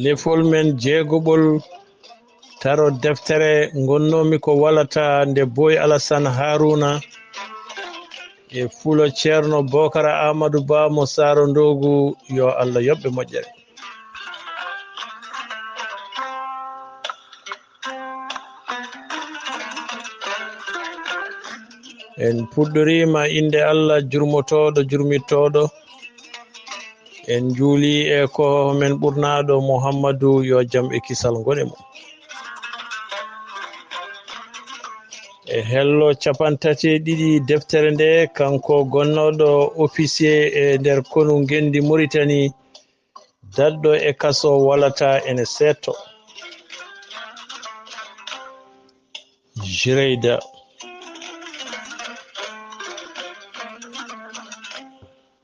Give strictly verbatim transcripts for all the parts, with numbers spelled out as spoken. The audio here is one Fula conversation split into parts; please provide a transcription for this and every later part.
Lefol men jeegoɓol, taro deftere ngonnoomi ko walata nde Boy Alassane Haruna e fulo Ceerno Bokara Amadou Ba mo Saaro Ndoogu, yo Allah yoɓ ɓe moƴƴere. En puɗɗoriima innde Allah jurmotooɗo jurmittooɗo. En njuuli e ko men ɓurnaaɗo Muhammadu, yo jam e kisal ngone mo. E hello capantati e ɗiɗi deftere nde, kanko gonnooɗo officier e nder konu ngenndi Mauritanie, daɗɗo e kaso walata ene seeto. Jireyda.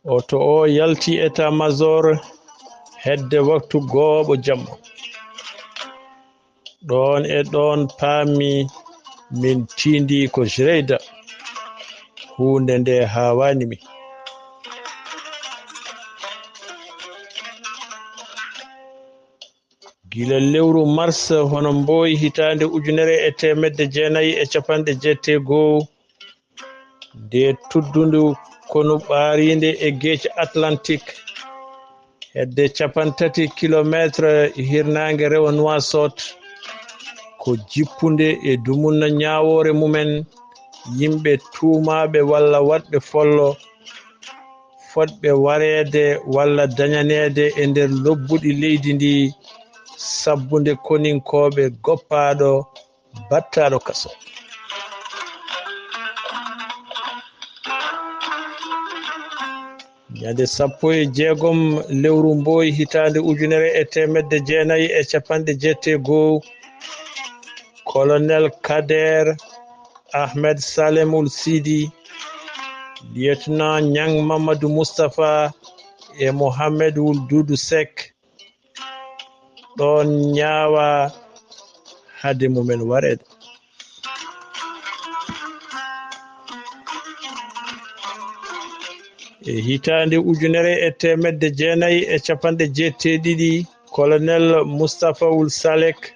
Oto o yalti état-major hedde waktu gooɓo jamma. Ɗoon e ɗoon paami min tiindii ko Jireyda. Huunde nde haawaani mi. Gila lewru mars hono Mbooy hitaande ujunere e teemedde jeenayi e cappanɗe jeetati e goo, nde tuddundu konu ɓaariinde e geec Atlantique, hedde cappanɗe tati kilomeetre hirnaange rewo Nouakchott, ko jippunde e dumunna ñaawoore mumen, yimɓe tuumaaɓe walla waɗɓe follo, fotɓe wareede walla dañaneede e nder lobbuɗi leydi ndi, sabbunde koninkooɓe goppaaɗo, battaaɗo kaso. Ñande sappo e jeegom lewru Mbooy hitaande ujunere e teemedde jeenayi e cappanɗe jeetati e goo, Colonel Kader Ahmed Salem Ould Sidi, Lieutenant Niang Mamadou Moustapha e Mohamed Wul Doudou Seck, ɗoon ñaawa hade mumen wareede. E hitaande ujunere e teemedde jeenayi e cappanɗe jeetati e ɗiɗi, Colonel Moustapha Wul Salek,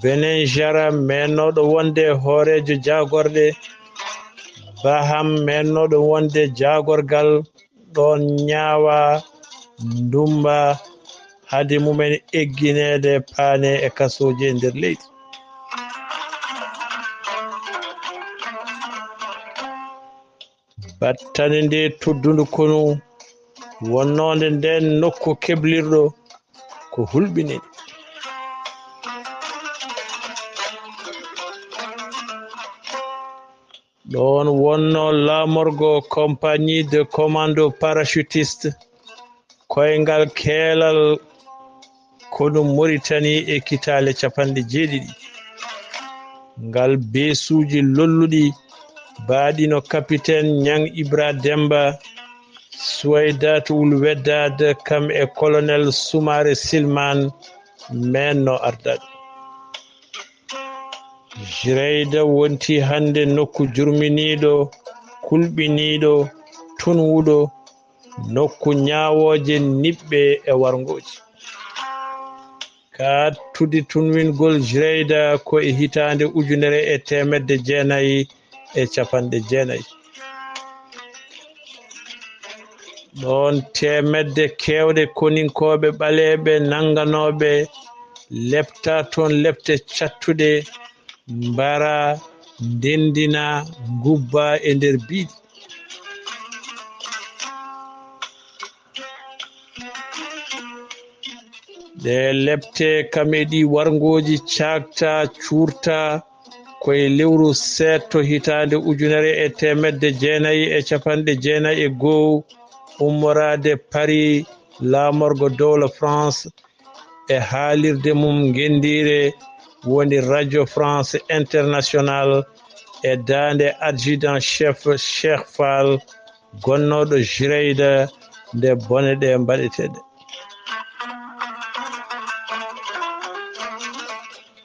Benin Jara, meennooɗo wonde hooreejo jaagorɗe, Baham, meennooɗo wonde jaagorgal, ɗoon ñaawa, ndumba, hade mumen eggineede paane e kasooji e nder leydi. Battane nde tuddundu konu wonnoonde ndeen nokku keblirɗo ko hulɓinii. Ɗoon wonnoo laamorgo compagnie de commando parachutiste, koyngal keelal konu Mauritanie e kitaale cappanɗe jeeɗiɗi. Ngal beesuuji lolluɗi baaɗino Capitaine Niang Ibra Demba, Souaidatou Ould Weddad, kam e Colonel Soumaré Silman, meenno ardaade. Jireyda wonti hannde nokku jurminiiɗo, kulɓiniiɗo, tunwuɗo, nokku ñaawooje niɓɓe e warngooji. Kaattude tunwingol Jireyda ko e hitaande ujunere e teemedde jeenayi e cappanɗe jeenayi. Ɗoon teemedde keewɗe koninkooɓe ɓaleeɓe nannganooɓe lepta toon lepte cattuɗe, mbara, ndenndina, ngubba e nder biiɗi. Ɗee lepte kam e ɗii warngooji caakta, cuurta, ko e lewru seeɗto hitaande ujunere e teemedde jeenayi e cappanɗe jeenayi e goo, ummoraade Paris, laamorgo dowla France, e haalirde mum ngenndiire woni Radio France Internationale, e daande adjudant chef Cheikh Fall, gonnooɗo Jireyda nde bone ɗe mbaɗeteeɗe.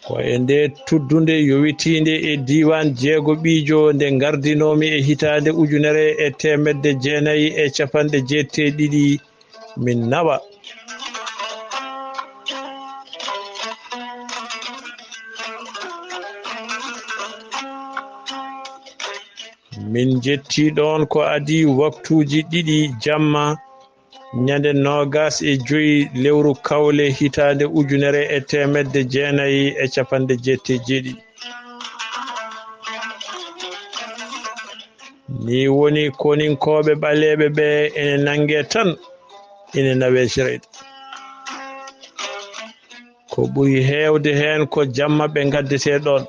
Ko e nde tuddunde yowitiinde e diiwaan Jeego Ɓiijo nde ngardinoomi e hitaande ujunere e teemedde jeenayi e capanɗe jeetati e ɗiɗi min nawa. Min njetti ɗoon ko adii waktuuji ɗiɗi jamma, ñande noogas e joy lewru Kawle hitaande ujunere e teemedde jeenayi e capanɗe jeetati e jeeɗiɗi. Ni woni koninkooɓe ɓaleeɓe ɓe ene nannge tan, ene nawee Jireyda. Ko ɓuri heewde heen ko jamma ɓe ngaddetee ɗoon.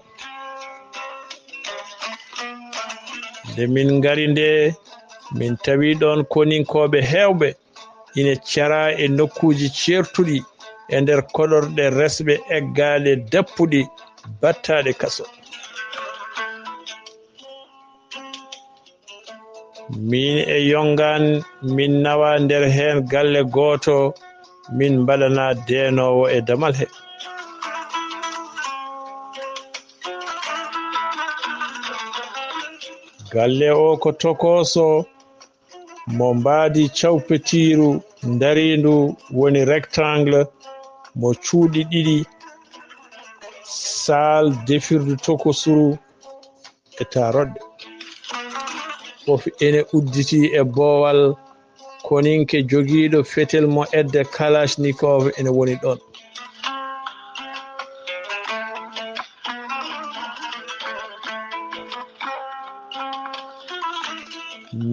Nde min ngari nde, min tawi ɗoon koninkooɓe heewɓe ine caraa e nokkuuji ceertuɗi e nder koɗorɗe resɓe eggaaɗe dappuɗi battaaɗe kaso. Min e yongaan min nawa nder heen galle gooto, min mbaɗana deenoowo e damal he. Galle o ko tokooso mo mbaadi cawpetiiru ndariindu woni rectangle mo cuuɗi ɗiɗi, saal defirdu tokosuru e taaroɗɗe. Fof ene udditi e boowal koninke jogiiɗo fetel mo edde Kalachnikov ene woni ɗoon.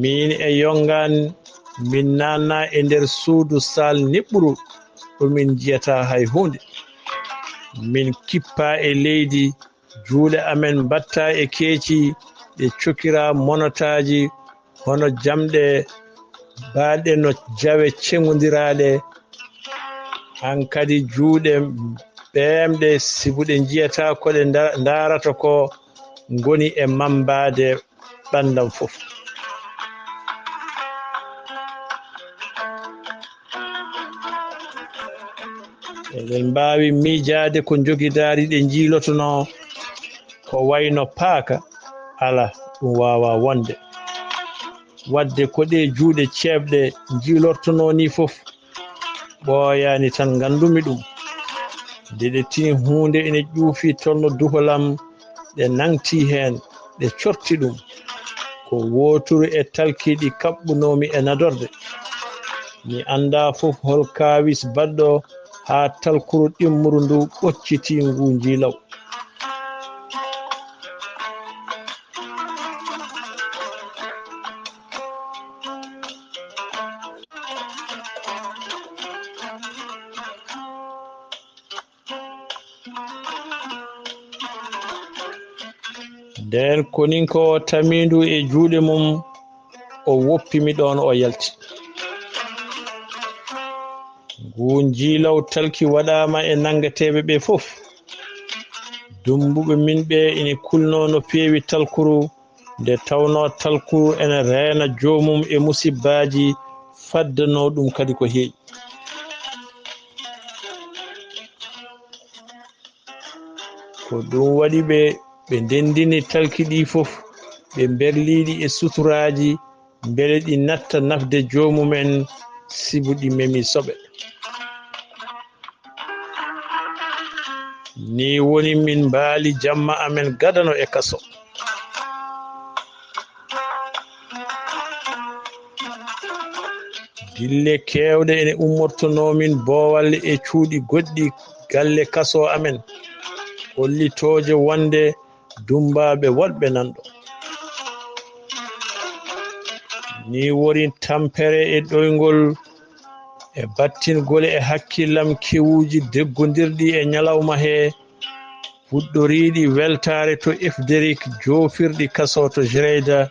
Min e yongaan min naanna e nder suudu saal niɓɓuru ɗo min njiyata hay huunde. Min kippa e leydi, juuɗe amen mbatta e keeci, ɗe cokira monotaaji hono jamɗe baaɗe no jawe ceŋondiraaɗe. Hankadi juuɗe ɓeemɗe, sibu ɗe njiyata ko ɗe nda-, ndaarata ko, ngoni e mammbaade ɓanndam fof. Eɗen mbaawi miijaade ko njogidaari ɗe njiilotonoo ko wayno paaka, alaa, ɗum waawaa wonde. Waɗde ko ɗee juuɗe ceeɓɗe njiilortonoo nii fof, ɓooyaani tan nganndumi ɗum. Nde ɗe tini huunde ene ƴuufi tolno duholam, ɗe nangtii heen, ɗe corti ɗum. Ko wooturu e talki ɗi kaɓɓunoomi e nadorde. Mi anndaa fof hol kaawis baɗɗo haa talkuru ɗimmuru ndu ɓocciti nguu njiilaw. Ndeen koninko o tamiindu e juuɗe mum, o woppi mi ɗoon, o yalti. Nguu njiilaw talki waɗaama e nanngeteeɓe ɓe fof. Dummbuɓe min ɓe ina kulnoo no feewi talkuru, nde tawnoo talkuru ene reena joomum e musibbaaji faddanoo ɗum kadi ko heewi. Ko ɗum waɗi ɓe, ɓe ndenndini talki ɗii fof, ɓe mberlii ɗi e suturaaji, mbele ɗi natta nafde joomum en, sibu ɗi memi soɓe. Nii woni min mbaali jamma amen gadano e kaso. Dille keewɗe ene ummortonoo min boowal e cuuɗi goɗɗi galle kaso amen, hollitooje wonde dummbaaɓe woɗɓe nan ɗo. Nii woni tampere e ɗoyngol e battingol e hakkillam kewuuji deggondirɗi e ñalawma hee, puɗɗoriiɗi weltaare to Efderik, joofirɗi kaso to Jireyda.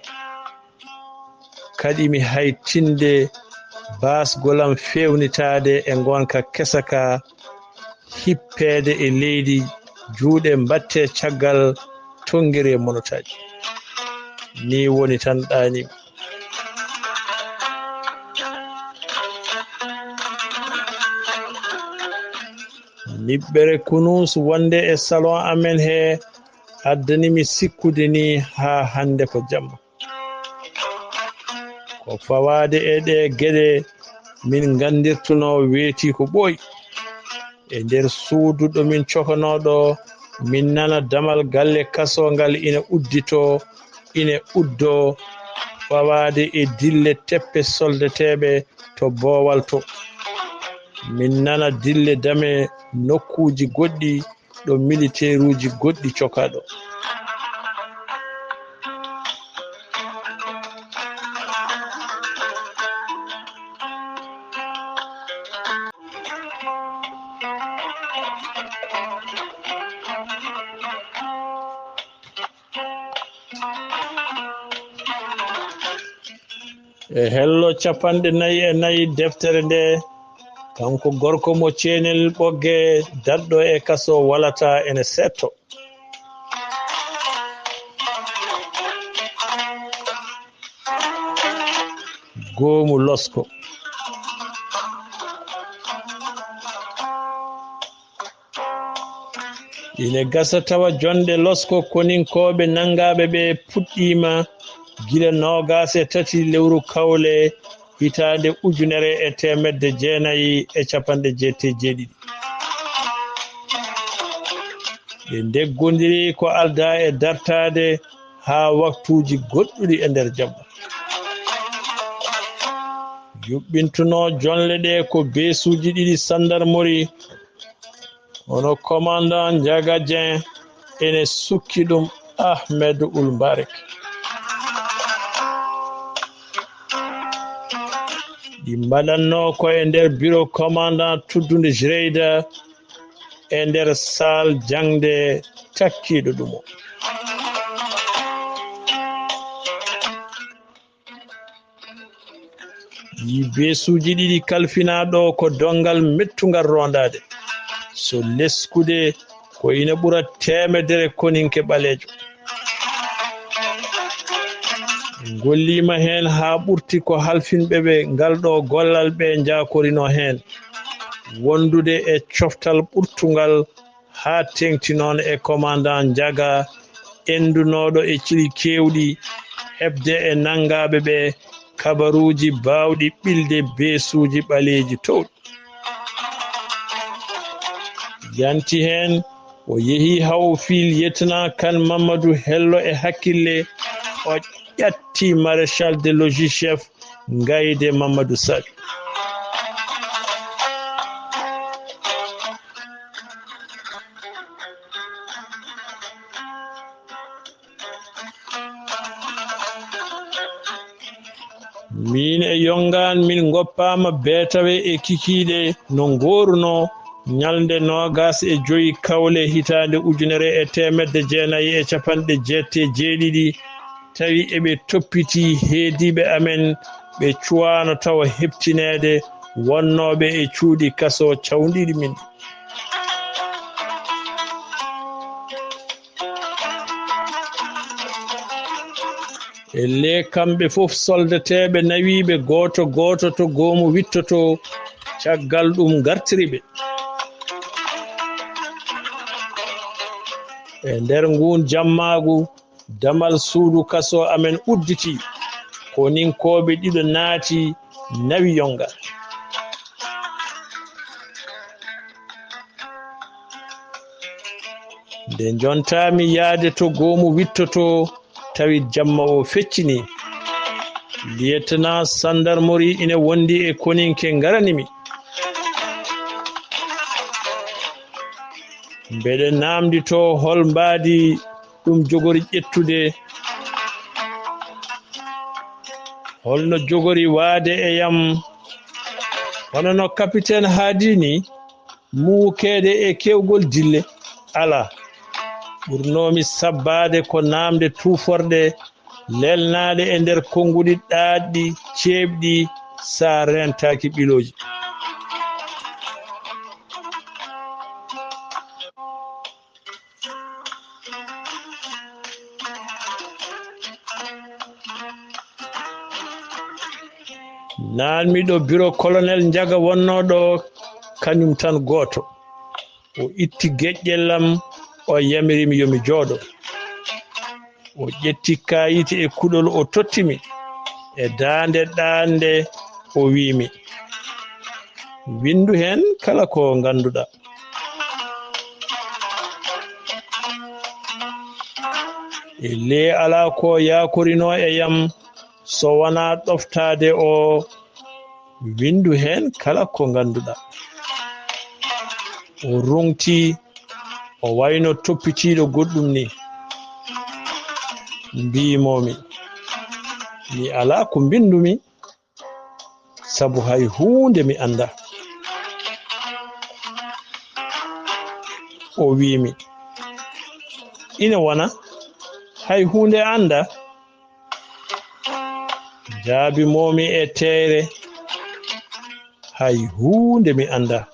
Kaɗi mi haytinde baasgol am feewnitaade e ngonka kesa ka, hippeede e leydi, juuɗe mbaɗte caggal, tonngere monotaaji. Ni woni tan ɗaani. Niɓɓere kunus wonde e salon amen he addani mi sikkude ni haa hannde ko jamma. Ko fawaade e ɗee geɗe min nganndirtunoo weeti ko ɓooyi. E nder suudu ɗo min cokanoo ɗo, min nana damal galle kasoo ngal ina udditoo, ina uddoo, fawaade e dille teppe soldeteeɓe to boowal to. Min nana dille dame nokkuuji goɗɗi ɗo militeeruuji goɗɗi cokaa ɗo. E hello cappanɗe nayi e nayi deftere nde, kanko gorko mo ceenel ɓogge daɗɗo e kaso walata ene seetto. Goomu losko. Ine gasa tawa jonɗe losko koninkooɓe nanngaaɓe ɓe puɗɗiima gila noogaas e tati lewru kawle hitaande ujunere e teemedde jeenayi e cappanɗe jeetati e jeeɗiɗi. Ɓe ndeggondiri ko aldaa e dartaade haa waktuuji goɗɗuɗi e nder jamma. Yuɓɓintunoo jonle ɗe ko beesuuji ɗiɗi sandarmori, hono commandant Njaga Jeŋ ene sukki ɗum Ahmed Ul Mbarek. Ɗi mbaɗannoo ko e nder biro commandant tuddunde Jreyda e nder saal jaŋde takkiiɗo ɗum o. Ɗii beesuuji ɗiɗi kalfinaa ɗo ko donngal mettungal roondaade. So leskude ko ina ɓura teemedere koninke ɓaleejo. Ngolliima heen haa ɓurti ko halfinɓe ɓe ngal ɗo gollal ɓe njaakorinoo heen. Wondude e coftal ɓurtungal haa teeŋti noon e commandant Njaga, enndunooɗo e ciɗi keewɗi, heɓde e nanngaaɓe ɓe kabaruuji baawɗi ɓilde beesuuji ɓaleeji toowɗi. Yanti heen, o yehi haa o fii lieutenant Kan Mamadou Hello e hakkille, o ƴatti maréchal de logis chef Ngayde Mamadou Sadio. Miin e Yongaan, min ngoppaama beetawe e kikiiɗe no ngoorunoo ñalnde noogaas e joy kawle hitaande ujunere e teemedde jeenayi e cappanɗe jeetati e jeeɗiɗi, tawi eɓe toppitii heediiɓe amen, ɓe cuwaano tawa heɓtineede, wonnooɓe e cuuɗi kasoo cawnɗiiɗi min. Ellee kamɓe fof soldateeɓe nawiiɓe gooto gooto to goomu wittotoo, caggal ɗum ngartiri ɓe. E nder nguun jammaagu, damal suudu kasoo amen udditii, koninkooɓe ɗiɗo naati, nawi Yongaan. Nde njontaami yahde to goomu wittotoo, tawi jamma o feccinii. Lieutenant sandarmori ina wondi e koninke ngarani mi. Mbeɗe naamnditoo hol mbaadi ɗum jogori ƴettude, holno jogori waade e yam, hono no capitaine haadi ni, muukeede e keewgol dille? Alaa. Ɓurnoomi sabbaade ko naamnde tuuforɗe lelnaaɗe e nder konnguɗi ɗaatɗi, ceeɓɗi, so a reentaaki ɓilooji. Naanmi ɗo biro kolonel Njaga wonnoo ɗo, kañum tan gooto. O itti geƴƴel am, o yamiri mi yo mi jooɗo. O ƴetti kaayiti e kuɗol, o totti mi. E daande ɗaande, o wi'i mi, "Winndu heen kala ko ngannduɗaa." E lee alaa ko yaakorinoo e yam so wonaa ɗoftaade o, "Winndu heen kala ko ngannduɗaa." O ruŋti, o wayno toppitiiɗo goɗɗum ni. Mbiimo mi, "Mi alaa ko mbinndumi, sabu hay huunde mi anndaa." O wi'i mi, "Ina wona, hay huunde a anndaa?" Jaabi moomi e teeyre, "Hay huunde mi anndaa,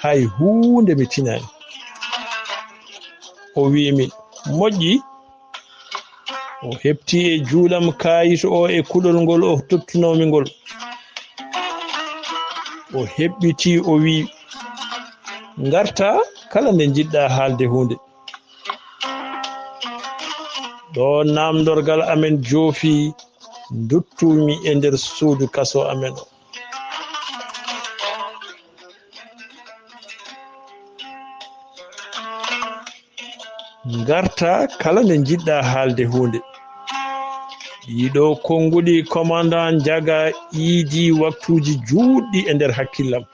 hay huunde mi tinaani." O wi'i mi, "Moƴƴi." O heɓti e juuɗam kaayit o e kuɗol ngol o tottunoo mi ngol. O heɓɓiti, o wi'i, "Ngartaa kala nde njiɗɗaa haalde huunde." Ɗo naamndorgal amen joofi, nduttuumi e nder suudu kaso amen o. Ngartaa kala nde njiɗɗaa haalde huunde. Ɗiɗo konnguɗi commandant Njaga iidi waktuuji juutɗi e nder hakkillam.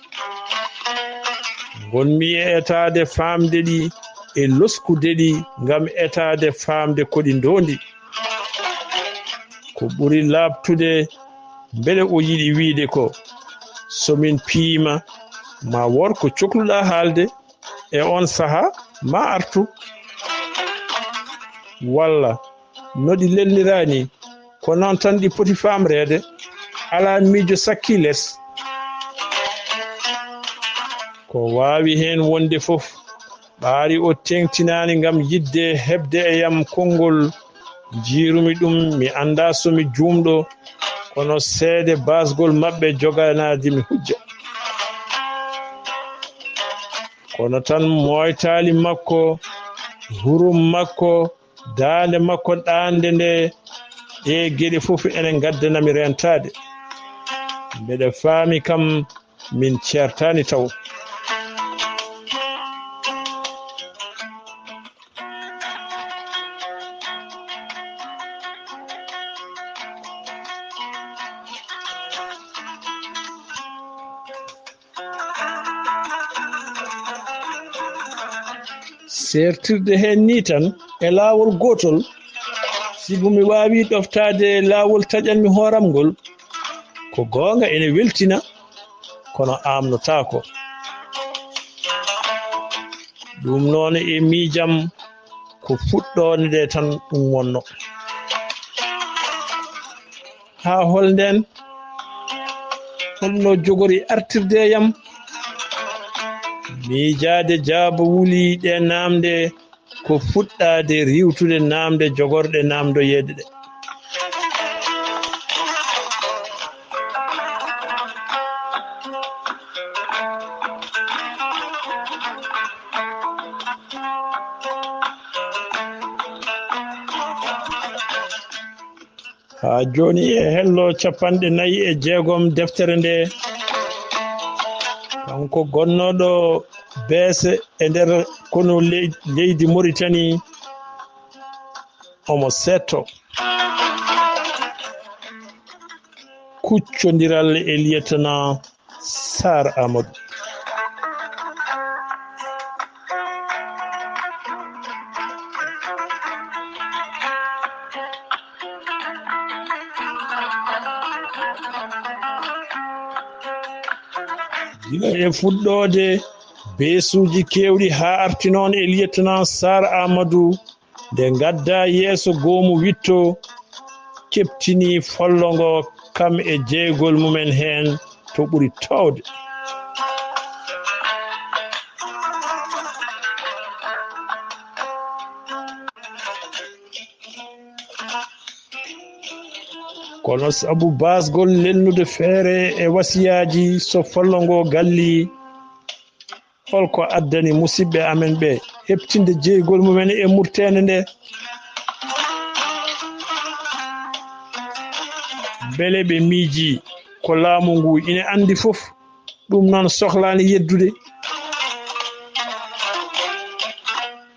Ngonmi e etaade faamde ɗi e loskude ɗi ngam etaade faamde ko ɗi ndoondi. Ko ɓuri laaɓtude, mbele o yiɗi wiide ko, so min piyiima, ma wood ko cokluɗaa haalde, e oon sahaa ma artu. Walla no ɗi lelniraa ni, ko noon tan ɗi poti faamreede, alaa miijo sakkii les. Ko waawi heen wonde fof, ɓaari o teeŋtinaani ngam yiɗde heɓde e yam konngol. Njiirumi ɗum, mi anndaa so mi juumɗo, kono seede baasgol maɓɓe joganaade mi hujja. Kono tan mooytaali makko, hurum makko, daande makko ɗaande nde, ɗee geɗe fof ene ngaddana mi reentaade. Mbeɗa faami kam, min ceertaani taw. Seertirde heen nii tan e laawol gootol, sibu mi waawii ɗoftaade laawol taƴanmi hooram ngol. Ko goonga ene weltina, kono aamnotaako. Ɗum noon e miijam ko fuɗɗoode nde tan ɗum wonno. Haa hol ndeen? Holno jogori artirde e yam? Miijaade jaabawuuli ɗe naamnde ko fuɗɗaade riiwtude naamnde jogorɗe naamndoyeede ɗe. Haa jooni e hello cappanɗe nayi e jeegom deftere nde, kanko gonnooɗo Beese e nder konu ley-, leydi Moritani, omo seetto. Kuccondiral e lieutenant Saar Amadou. Gila e fuɗɗoode, beesuuji keewɗi haa arti noon e lieutenant Saar Amadou, nde ngaddaa yeeso goomu witto, keɓtini follo ngo kam e jeygol mumen heen to ɓuri toowde. Kono sabu baasgol lelnude feere e wasiyaaji, so follo ngo galli, holko addani musiɓɓe amen ɓe heɓtinde jeygol mumen e murteende nde? Mbele ɓe miiji ko laamu ngu ina anndi fof, ɗum noon sohlaani yeddude?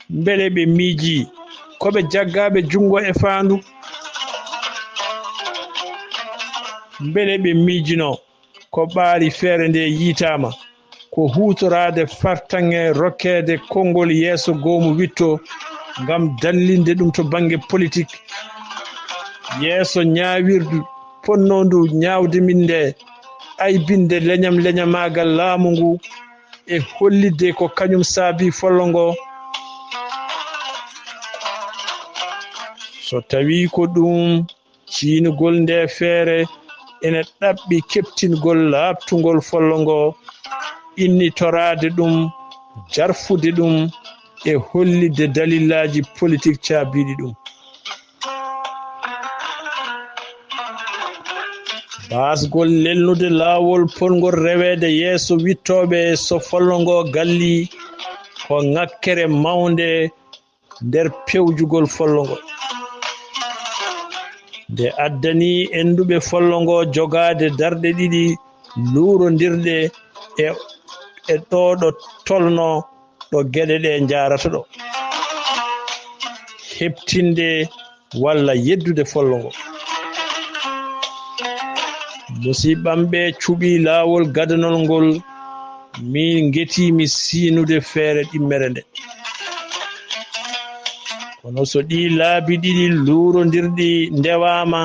Mbele ɓe miiji ko ɓe jaggaaɓe junngo e faandu? Mbele ɓe miijino ko ɓaari feere nde yiytaama, ko huutoraade fartaŋŋe rokkeede konngol yeeso goomu witto ngam dallinde ɗum to bannge politik, yeeso ñaawirdu ponnoondu ñaawde min nde, aybinde leñam leñamaagal laamu ngu e hollitde ko kañum saabi follo ngo? So tawii ko ɗum, ciynugol nde feere ene ɗaɓɓi keɓtingol laaɓtungol follo ngo, innitoraade ɗum, jarfude ɗum e hollitde dalillaaji politik caabiiɗi ɗum. Baasgol lelnude laawol potngol reweede yeeso wittooɓe so follo ngo galli ko ŋakkere mawnde nder pewjugol follo ngo. Nde addani ennduɓe follo ngo jogaade darɗe ɗiɗi luurondirɗe e, e ɗo ɗo tolno ɗo geɗe ɗe njaarata ɗo. Heɓtinde walla yeddude follo ngo. Musiɓɓam ɓe cuɓi laawol gadanol ngol, min ngetiimi siynude feere ɗimmere nde. Kono so ɗii laabi ɗiɗi luurondirɗi ndewaama,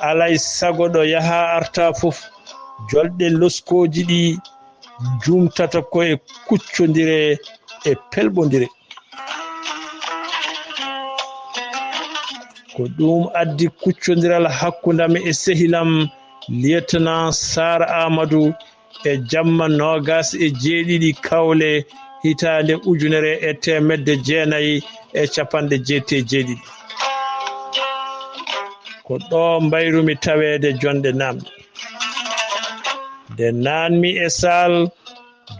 alay sago ɗo yaha arta fof, jolɗe loskooji ɗi njuumtata ko e kuccondire e pelɓondire. Ko ɗum addi kuccondiral hakkundam e sehilam, Lieutenant Sar Amadou, e jamma noogas e jeeɗiɗi kawle hitaande ujunere e teemedde jeenayi e capanɗe jeeɗiɗi e jeeɗiɗi. Ko ɗo mbayrumi taweede jonde naamnde. Nde naanmi e saal,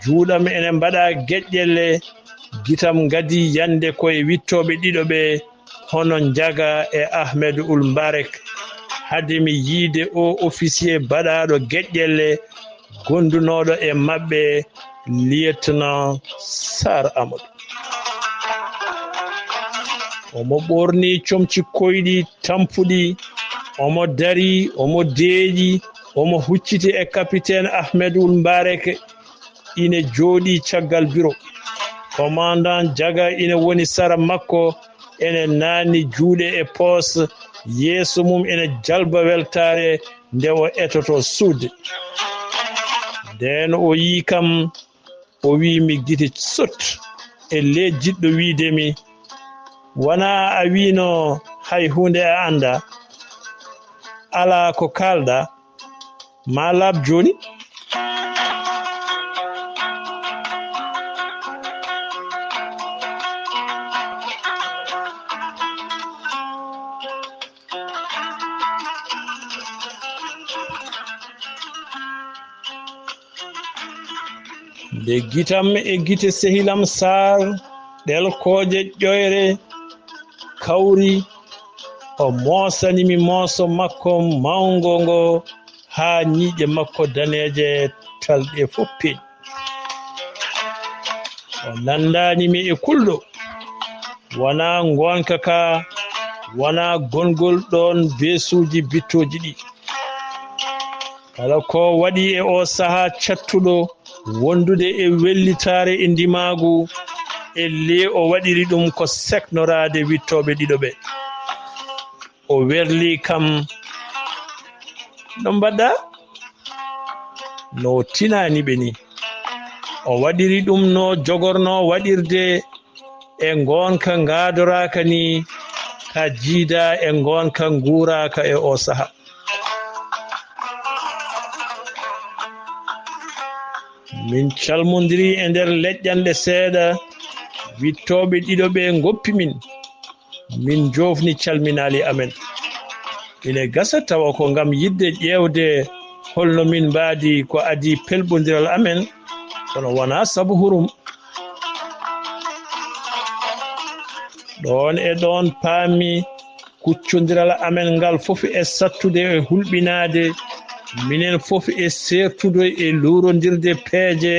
juuɗam ene mbaɗa geƴƴelle, gitam ngadi yande ko e wittooɓe ɗiɗo ɓe, hono Njaga e Ahmed Ul Mbarek. Hade mi yiide o officier baɗaaɗo geƴƴelle, gondunooɗo e maɓɓe, Lieutenant Sar Amadou. Omo ɓorni comci koyɗi tampuɗi, omo dari, omo deeƴi, omo hucciti e Capitaine Ahmed Ul Mbarek, ine jooɗii caggal biro. Commandant Jaga ine woni sara makko, ene naanni juuɗe e poos, yeeso mum ene jalba weltaare nde o etoto suude. Ndeen o yii kam, o wii mi gite sot, e le jiɗɗo wiide mi, wonaa a wiino hay huunde a anndaa, alaa ko kaalɗaa, ma laaɓ jooni. Nde gitam e gite sehilam Saar ɗelkooje ƴoyre kawri, o moosani mi mooso makko mawngo ngo haa ñiiƴe makko daneeje talɗe fof peeñi. O nanndaani mi e kulɗo, wonaa ngoonka ka, wonaa gongol ɗoon beesuuji bittooji ɗi. Kala ko waɗi e oo sahaa cattuɗo, wondude e wellitaare e ndimaagu, e le o waɗiri ɗum ko seknoraade wittooɓe ɗiɗo ɓe. O werlii kam, no mbaɗɗa? No tinaani ɓe ni. O waɗiri ɗum no jogorno waɗirde e ngoonka ngaadoraaka ni, ka jiida e ngoonka nguuraaka e oo sahaa. Min calmondiri e nder leƴƴanɗe seeɗa, wittooɓe ɗiɗo ɓe ngoppi min. Min njoofni calminaali amen. Ine gasa tawa ko ngam yiɗde ƴeewde holno min mbaadi ko adii pelɓondiral amen, kono wonaa sabu hurum. Ɗoon e ɗoon paami kuccondiral amen ngal fof e sattude e hulɓinaade, minen fof e seertude e luurondirde peeje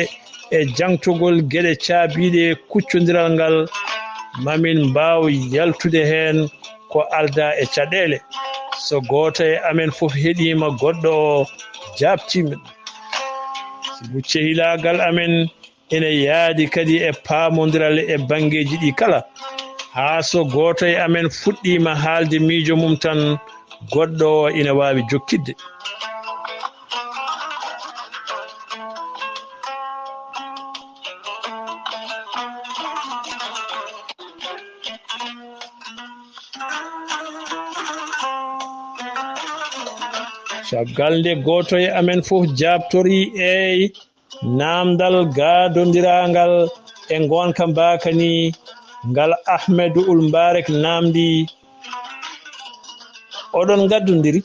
e jaŋtugol geɗe caabiiɗe kuccondiral ngal, ma min mbaaw yaltude heen ko aldaa e caɗeele. So gooto e amen fof heɗiima goɗɗo o, jaabtii min. Sibu cehilaagal amen ene yaadi kadi e paamondiral e banngeeji ɗi kala, haa so gooto e amen fuɗɗiima haalde miijo mum tan, goɗɗo o ina waawi jokkitde. Caggal nde gooto e amen fof jaabtorii eey, naamndal gaadondiraangal e ngoonka mbaaka nii, ngal Ahmedu Ul Mbarek naamndii, "Oɗon ngaddondiri?"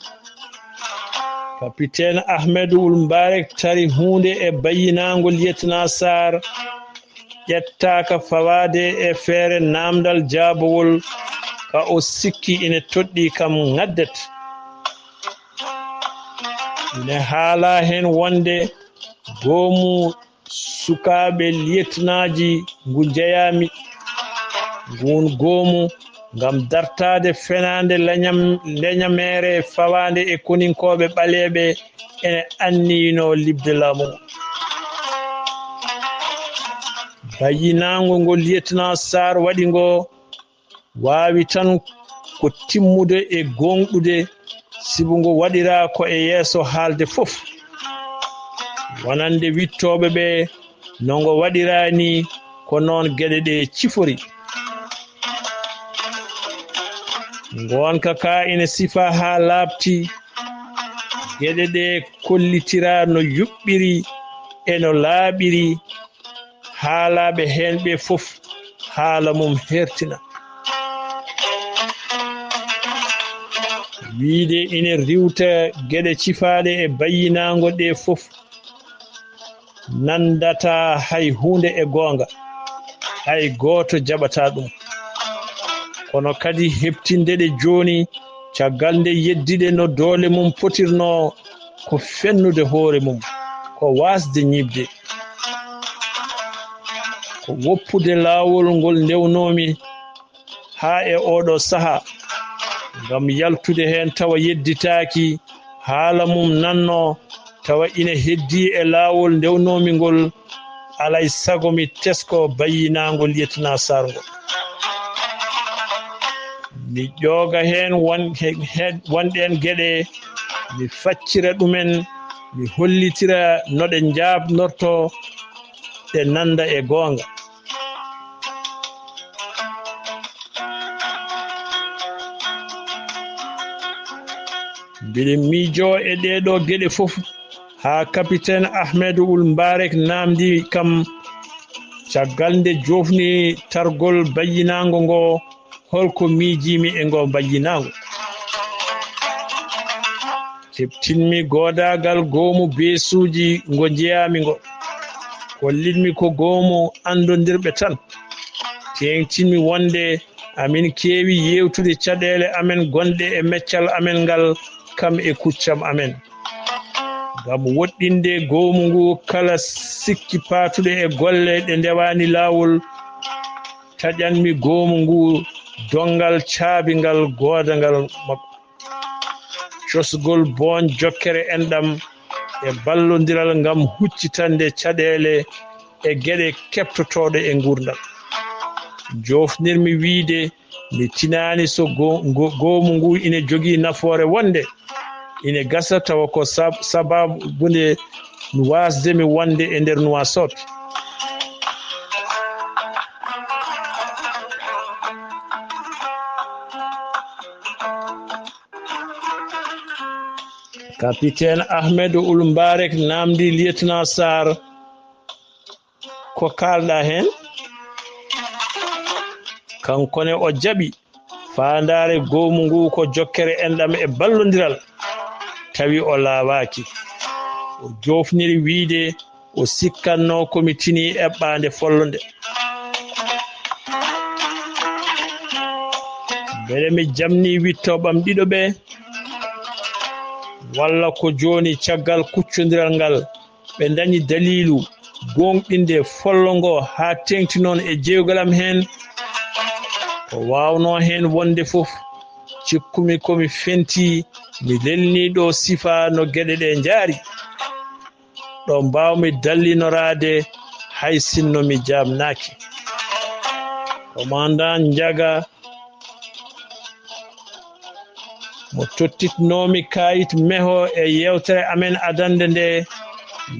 Kapiten Ahmedu Ul Mbarek tari huunde e bayyinaango Lieutenant Sarr, ƴettaaka fawaade e feere naamndal jaabowol ka o sikki ine toɗɗii kam ŋaddet. Ine haalaa heen wonde goomu sukaaɓe liyetinaaji ngu njeyaami, nguun goomu ngam dartaade fenaande leñam-, leñameere fawaande e koninkooɓe ɓaleeɓe ene anniyinoo liɓde laamu ngu. Bayyinaango ngo Lieutenant Sarr waɗi ngo waawi tan ko timmude e gooŋɗude, sibu ngo waɗiraa ko e yeeso haalde fof. Wonande wiɗtooɓe ɓe, no ngo waɗiraa nii, ko noon geɗe ɗe cifori. Ngoonka ka ina sifaa haa laaɓti, geɗe ɗe kollitiraa no yuɓɓiri e no laaɓiri, haalaaɓe heen ɓe fof haala mum hertina. Wiyde ine riiwta geɗe cifaaɗe e bayyinaango ɗe fof, nanndataa hay huunde e goonga, hay gooto jaɓataa ɗum. Kono kadi heɓtinde ɗe jooni, caggal nde yeddi ɗe no doole mum potirnoo, ko fennude hoore mum, ko waasde ñiiɓde, ko woppude laawol ngol ndewnoomi haa e ooɗoo sahaa, ngam yaltude heen tawa yedditaaki, haala mum nannoo, tawa ina heddii e laawol ndewnoomi ngol, alay sago mi tesko bayyinaango Lieutenant Sarr ngol. Mi ƴooga heen won-, he-, he-, wonɗeen geɗe, mi faccira ɗumen, mi hollitira no ɗe njaabnortoo, ɗe nannda e goonga. Mbiɗa miijoo e ɗee ɗoo geɗe fof, haa Kapiten Ahmedu Ul Mbarek naamndii kam, caggal nde joofni targol bayyinaango ngo, hol ko miijiimi e ngo bayyinaango? Keɓtinmi goodaagal goomu beesuuji ngo njeyaami ngo. Kollitmi ko goomu anndondirɓe tan. Teeŋtinmi wonde amin keewi yeewtude caɗeele amen gonɗe e meccal amen ngal, kam e kuccam amen. Ngam woɗɗinde goomu ngu kala sikki paatuɗe e golle ɗe ndewaani laawol, taƴanmi goomu ngu donngal caabingal goodangal makko. Cosgol boon jokkere enɗam e ballondiral ngam huccitande caɗeele e geɗe keɓtotooɗe e nguurndam. Joofnirmi wiyde mi tinaani so go-, go-, goomu ngu ina jogii nafoore wonde ina gasa tawa ko sab-, sabaabu nde waasde mi wonde e nder Nuwaasoot. Kapiten Ahmedu Ul Mbarek naamndii Lieutenant Sarr, "Ko kaalɗaa heen?" Kanko ne o jaɓi. Faandaare goomu nguu ko jokkere enɗam e ballondiral, tawi o laawaaki. O joofniri wiyde o sikkatnoo ko mi tinii eɓɓaande follo nde. Mbele mi jamnii wiɗtooɓe am ɗiɗo ɓee? Walla ko jooni, caggal kuccondiral ngal, ɓe ndañi daliilu goongɗinde follo ngoo haa teeŋti noon e jeygol am heen? Ko waawnoo heen wonde fof, cikkumi ko mi fentii, mi lelnii ɗoo sifaa no geɗe ɗee njaari. Ɗo mbaawmi dallinoraade, hay sinno mi jaabnaaki. Commandant Njaga, mo tottitnoomi kaayit meho e yeewtere amen adannde nde,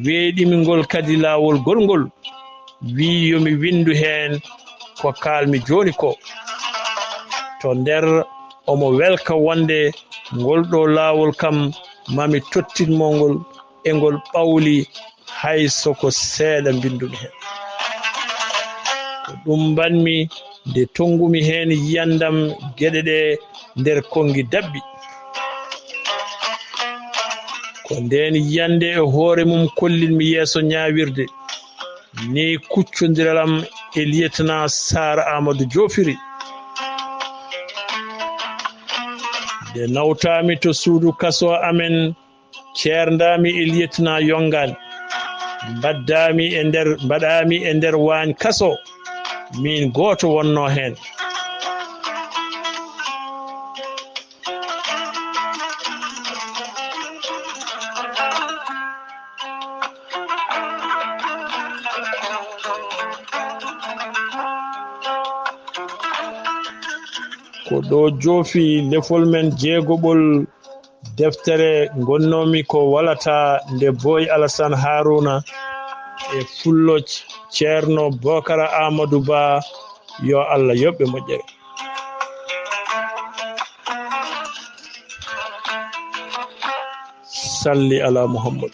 weeɗimi ngol kadi laawol gongol, wiyi yo mi winndu heen ko kaalmi jooni ko. To nder, omo welka wonde ngol ɗoo laawol kam, ma mi tottit mo ngol e ngol ɓawli, hay so ko seeɗa mbinndu-mi heen. Ko ɗum mbaɗ-mi nde tonngu-mi heen yiyannde am geɗe ɗee nder konngi daɓɓi. Ko ndeen yiyannde e hoore mum kollin-mi yeeso ñaawirde. Ni kuccondiral am e lieutenant Saar Aamadu joofiri. Nde nawtaami to suudu kasoo amen, ceerndaami e lieutenant Yongaan. Mbaɗdaami e nder, mbaɗaami e nder waañ kasoo. Miin gooto wonnoo heen. Ko ɗo joofi lefol men jeegoɓol deftere ngonnoomi ko walataa nde Boy Alassane Harouna e Fullo Ceerno Bokara Amadou Ba, yo Allah yoɓ ɓe moƴƴere. Salli ala Muhammad.